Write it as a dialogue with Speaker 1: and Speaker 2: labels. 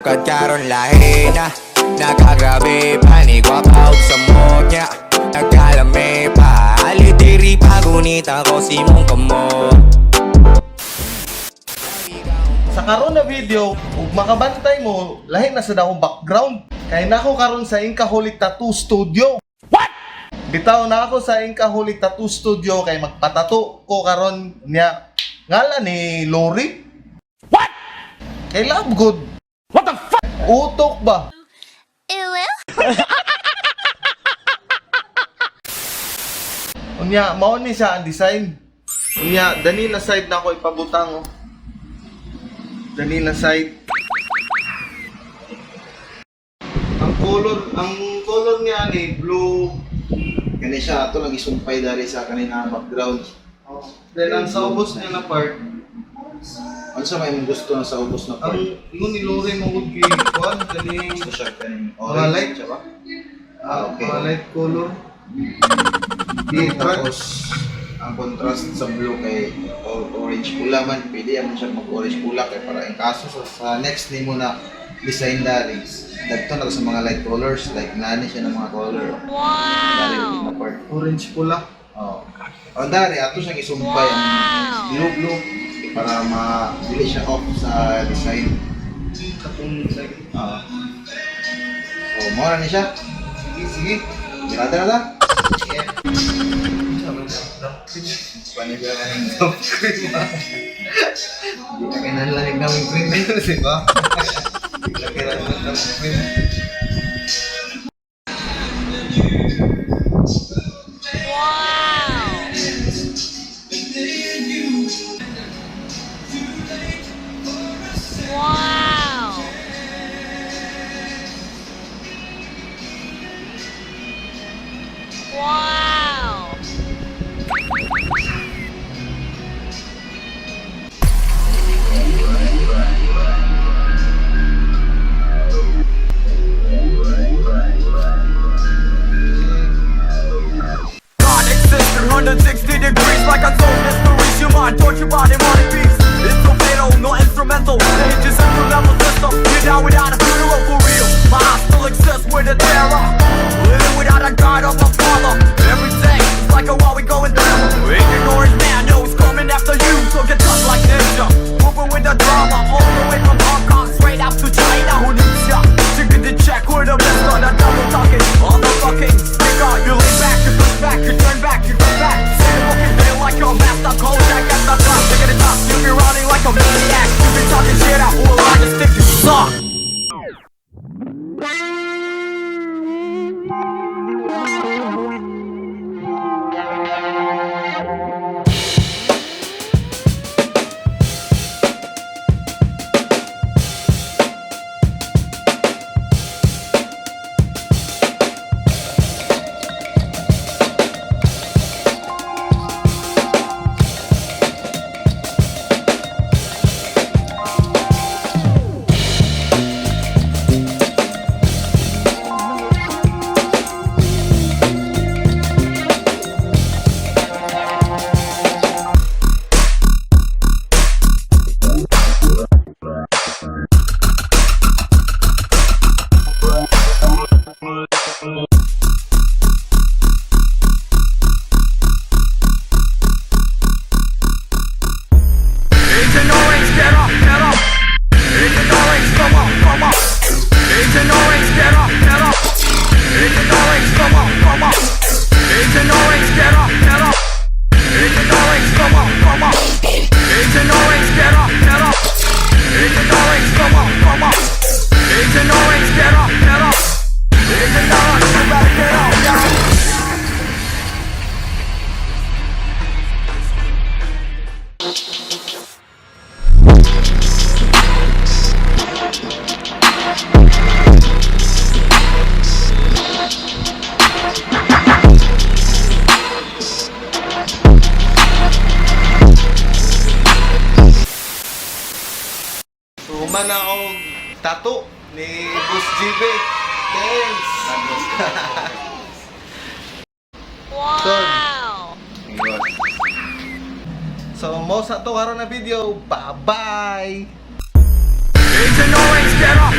Speaker 1: Karon lahi na. Nakagrabe pa ni gwapa og sa niya. Nagkalame pa. Ali diri pa gunita ko si mong kamo.
Speaker 2: Sa karon na video, ug makabantay mo, lahi na sa akong background. Kay nako karon sa Inkaholic Tattoo Studio. What? Bitaw na ako sa Inkaholic Tattoo Studio kay magpatato ko karon niya. Ngala ni Lori. What? Kay love good. What the fuck? Utok ba? Unya, mao ni siya ang design. Unya, dani na side na ako ipabutang oh. Dani na side. Ang color niya ni blue.
Speaker 3: Kani siya ato lang isumpay dari sa kanina background.
Speaker 2: Oh. Then ang sa ubos niya na part,
Speaker 3: Ano sa may imong gusto na sa ubos na
Speaker 2: ang
Speaker 3: part?
Speaker 2: ingon ni Lore mo gud kay kuan kani
Speaker 3: Gusto siya kaning
Speaker 2: Mga
Speaker 3: orange
Speaker 2: light?
Speaker 3: siya ba? Ah, okay.
Speaker 2: Mga light color. Di
Speaker 3: Tapos ang contrast sa blue kay orange pula man, pwede man siya mag-orange pula kay para in kaso sa next nimo na design dari dagto na to sa mga light colors like nani siya ng mga color. Wow. Dari na part.
Speaker 2: Orange pula.
Speaker 3: Oh. O dari ato siyang isumpay ang blue blue para ma dili siya off sa design.
Speaker 2: Katong design.
Speaker 3: Ah. So, mao na ni siya.
Speaker 2: Sige, sige.
Speaker 3: Birada na ta.
Speaker 2: Yeah.
Speaker 3: Panibira ka ng top cream. Di na kinalanig namin cream eh.
Speaker 2: Di ba? Di na kailangan ng cream.
Speaker 4: Wow! Wow!
Speaker 5: God exists 360 degrees like a soul mysteries. Your mind tortured by demonic beats. It's so fatal, no instrumental. It just level system. You die without a funeral for real. My eyes still exist with the terror. Living without a God or my father. Every day it's like a war we going through. Ignorant man knows coming after you. So get tough like ninja. Moving with the drama all the way from Hong Kong straight up to China. Who needs ya? To get the check with the best on the double talking on the fucking speaker. You lean back, you push back, you turn back, you go back. Say the fucking feel like your master Kojak at the top. Take it top, you be running like a maniac. You be talking shit out, well I just think you suck. Agent Orange, get up, get up. Agent Orange, come up, come up. Agent Orange, get up, get up. Agent Orange, come up, come up. Agent Orange, get up, get up. Agent Orange, come up, come up. Agent Orange, get up, get up. Agent Orange, come up, come up. Agent Orange, get up, get up. Agent Orange, you better get up, get up.
Speaker 2: So, human na akong tattoo ni Boss GB. Thanks!
Speaker 4: Wow!
Speaker 2: So, mo sa to karon na video. Bye-bye!
Speaker 5: Agent Orange, get up!